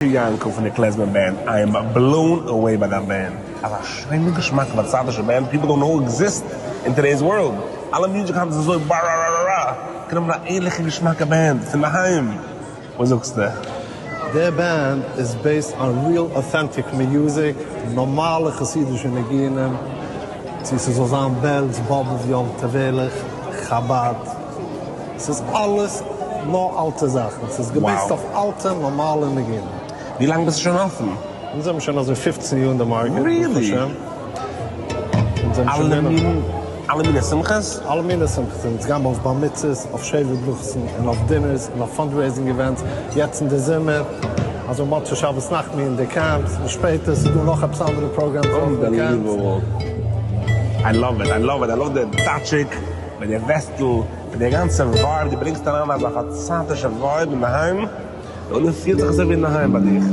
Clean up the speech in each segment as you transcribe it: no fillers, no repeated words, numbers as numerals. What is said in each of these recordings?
יאנקל פון די klezmer band, I am blown away by that band, אזא שיינע געשמאקע פארצייטישע band, people don't know exist in today's world, אלע music היינט איז אזוי בארארארארא, קען האבן א ערליכע געשמאקע band פון דערהיים, וואס זאגסטו? די band איז based on real authentic music, נארמאלע חסידישע ניגונים, צו ס'זאל זיין בעלז, באבוב, יום טוב ערליך, חבד, ס'איז אלעס נאר אלטע זאכן, ס'איז גע base ט אויף אלטע נארמאלע ניגונים. ווי לאנג ביסטו שוין אפן? אונז זעמיר שוין אזוי פופצן יאר אין די market, ברוך השם. אלע מיני אלע מיני שמחות? אלע מיני שמחות, אונז גיימער אויף בר מצוות, אויף שבע ברכות'ן, און אויף dinners, און אויף fundraising events, יעצט אין די זומער, אזוי מוצאי שבת נחמו אין די camps, און שפעטער ס'איז דא נאך עפעס אנדערע programs אויך אין די camps. Unbelievable! I love it, I love it, I love די דאטשיק מיט די וועסטל. מיט די גאנצע vibe, דו ברענגסט אריין אזא פארצייטישע vibe אינדערהיים, און עס פילט זיך אזוי ווי אינדערהיים ביי דיך.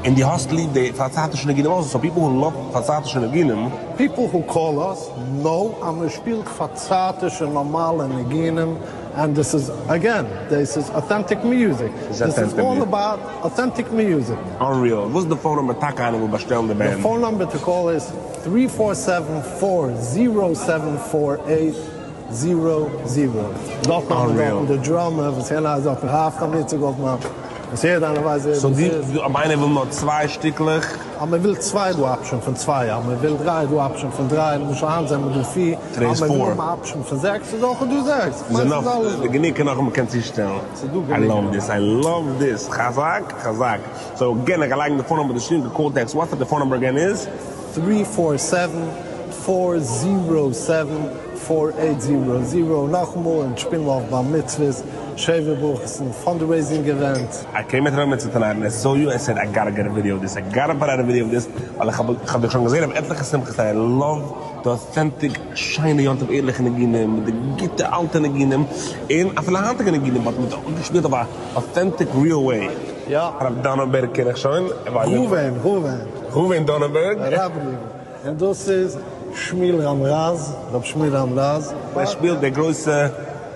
און דו האסט ליב די פארצייטישע ניגונים אויך, so people who love פארצייטישע ניגונים. People who call us know אז מען שפילט פארצייטישע נארמאלע ניגונים, and דאס איז again, דאס איז authentic music, דאס איז all about authentic music. Unreal. וואס איז די phone number טאקע איינער וויל באשטעלן די band? די phone number to call איז three four seven four zero seven four eight zero zero. דארט האט מען דארטן די drummer וואס יענער הייסט דארטן הרב חמיצה גאלדמאן וואס יעדער איינער ווייסט ווער דאס איז. So אויב איינער וויל נאר צוויי שטיקלעך. אז מען וויל צוויי דא option פון צוויי, אז מען וויל דריי דא option פון דריי, למשל היינט זענען מיר דא פיר, אז מען וויל האבן א option פון זעקס איז אויך דא זעקס, כ'מיין ס'איז אלעס דא. גענוג נאך מען קען צושטעלן. ס'איז דא גענוג. I love this, I love this, חזק חזק. So again איך גיי לייגן די phone number די שריפט די call text WhatsApp די phone number again איז. Three four seven four zero seven four eight zero zero נאכאמאל און שפילן אויף בר מצוות, שבע ברכות'ן, fundraising event. I came at ר' מצוה tonight and I saw you I said I gotta get a video of this I gotta put out a video of this ווייל איך האב דיך שוין געזעהן אויף עטליכע שמחות I love די authentic שיינע יום טוב ערליכע ניגונים מיט די גוטע אלטע ניגונים און אפילו היינטיגע ניגונים but מיט געשפילט אויף א authentic real way. יא. הרב דאנערבערג קען איך שוין. ראובן, ראובן. ראובן דאנערבערג. הרב ראובן. און דאס איז שמואל רמרז, ר' שמואל רמרז. ער שפילט די גרויסע,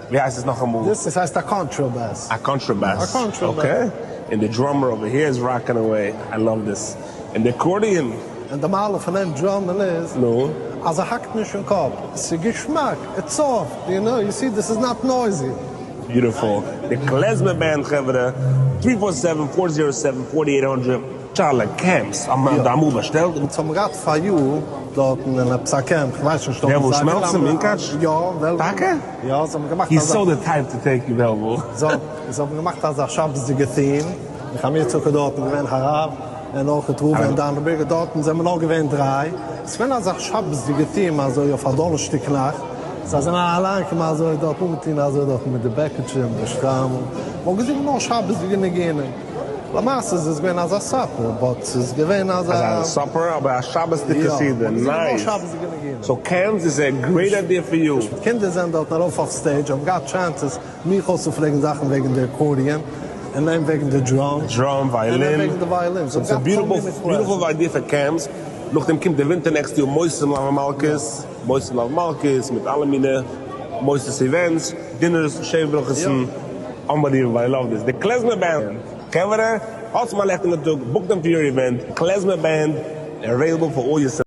ווי הייסט עס נאכאמאל? דאס עס הייסט א contrabass. א contrabass. א contrabass. Okay. און די drummer over here is rocking away. I love this. און די accordion. און די מעלה פון דעם drum ען איז. נו? אז ער האקט נישט אין קאפ. ס'איז געשמאק. It's soft. You know, you see this is not noisy. Beautiful. די klezmer band חברה, three four seven four zero seven forty eight hundred. טשאלע camps האבן מיר אמאל באשטעלט. אונז האבן געהאט פאריאר דארטן אין עפעס א camp, כ'ווייס נישט וועלוול שמעלצער, מונקאטש? יא, וועלוול. טאקע? יא, זיי האבן געמאכט He's אזא. So the type to take you וועלוול. זיי האבן געמאכט אזא שבת'דיגע theme, איך האב מיר צוקער דארטן געווען הרב און אויך ראובן דאנערבערגער דארטן זענען מיר נאר געווען דריי, ס'איז געווען אזא שבת'דיגע theme אזוי אויף א דאנערשטאג נאכט. זיי זענען אליין כמעט אזוי דארט אנגעטון אזוי דארט מיט די בעקיטשע און די שטריימל, מ'האט געזינגען נאר שבת'דיגע ניגונים, למעשה איז עס געווען אזא supper but ס'איז געווען אזא. אזא supper אבער א שבת'דיגע סעודה, יא, מ'האט געזינגען נאר Nice. שבת'דיגע ניגונים. So camps איז a great idea for you. קינדער זענען דארטן ארויף אויף stage, האבן געהאט chances מיך אויסצופרעגן זאכן וועגן די accordion, און אים וועגן די drum, drum, און אים violin, וועגן די violin, So it's a beautiful idea פאר camps, נאכדעם קומט די ווינטער next יאר מוסר מלוה מלכה'ס. מוסר מלוה מלכה'ס מיט אלע מיני מוסדות events, dinners, שבע ברכות'ן, unbelievable I love this, די klezmer band, חברה, האטס מיר א לעכטיגן טאג, book them for your event, klezmer band, available for all your.